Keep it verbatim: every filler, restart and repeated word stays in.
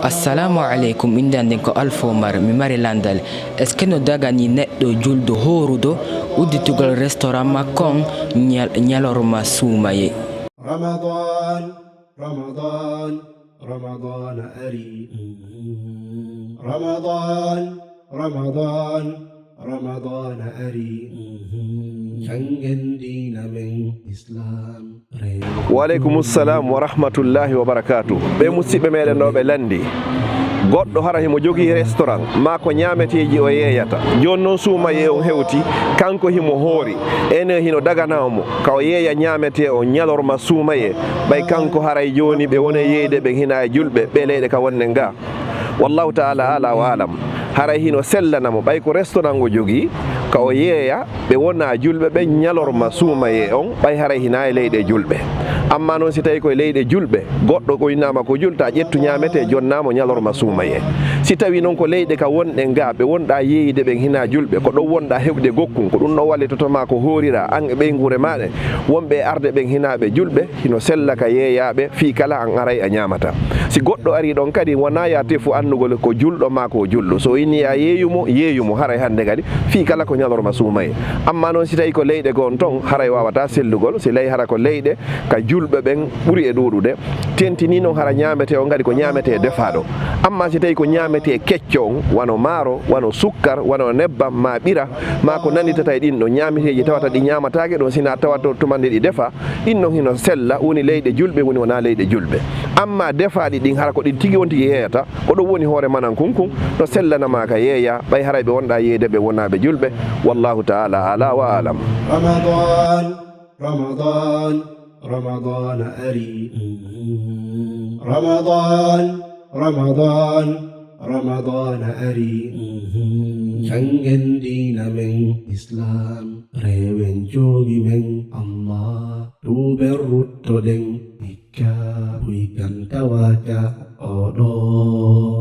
Assalaamu aleykum, innde an nden ko Alfa Umar, mi mari landal. Est-ce que no daganii neɗɗo julɗo hooruɗo udditugol restaurant makko on ñal-, ñalorma suumayee? Ramadan, Ramadan, Ramadan ari. Ramadan, Ramadan, Ramadan ari. Janngen diina men Islam. Wa aleykumu salam wa rahmatullahi wa barakatuh. Ɓee musiɓɓe meɗen ɗoo ɓe lanndii. Goɗɗo hara himo jogii restaurant, maa ko ñaameteeji o yeeyata. Jooni non suumayee on hewti, kanko himo hoori. Enen hino daganaa mo, ka o yeeya ñaametee on ñalorma suumayee. Ɓay kanko haray jooni ɓe wonay yeeyde ɓen hinaa e julɓe, ɓee leyɗe ka wonɗen gaa. Wallahu ta'ala a'la wa a'lam. Haray hino sellana mo, ɓay ko restaurant o jogii, ka o yeeya ɓe wonaa julɓe ɓen ñalorma suumayee on, ɓay haray hinaa e leyɗe julɓe. Ammaa non si tawii ko e leyɗe julɓe, goɗɗo ko innaama ko julɗo, taa ƴettu ñaametee, jonnaa mo ñalorma suumayee. Si tawii non ko leyɗe ka wonɗen gaa, ɓe wonɗaa yeeyde ɓen hinaa julɓe, ko ɗon wonɗaa heɓude gokkun, ko ɗun ɗon wallitoto maa ko hooriraa, an e ɓeynguure maaɗa, wonɓe e arde ɓen hinaa ɓe julɓe, hino sella ka yeeyaaɓe, fii kala an aray a ñaamataa. Si goɗɗo arii ɗon kadi, wonaa yo a tefu annugol ko julɗo maa ko julɗo. So o inni yo a yeeyu mo, yeeyu mo, haray hannde kadi, fii kala ko ñalorma suumayee. Ammaa non si tawii ko leyɗe goo ton, haray waawataa sellugol, si lay hara ko leyɗe ka julɓe ɓen ɓuri e ɗuuɗude. Tentinii non hara ñaametee on kadi ko ñaametee defaaɗo. Ammaa si tawii ko ñaametee kecco on, wano maaro, wano sukkar, wano nebbam, maa ɓira, maa ko nannditata e ɗin ɗon ñaameteeji tawata ɗi ñaamataake ɗon, si naa tawata tuma nde ɗi defaa, ɗin non hino sella, woni leyɗe julɓe, woni wonaa leyɗe julɓe. Ammaa defaaɗi ɗin, hara ko ɗin tigi on tigi yeeyata, ko ɗon woni hoore manan kun kun, no sellana maa ka yeeyaa, ɓay haray ɓe wonɗaa yeeyde ɓe wonaaɓe julɓe. Wallahu ta'ala a'la wa a'lam. Ramadan, Ramadan, Ramadan ari. Ramadan, Ramadan, Ramadan ari. Janngen diina men Islam, rewen joomi men Allah. Tuuben ruttoɗen hikka, buy kan tawata o ɗoo.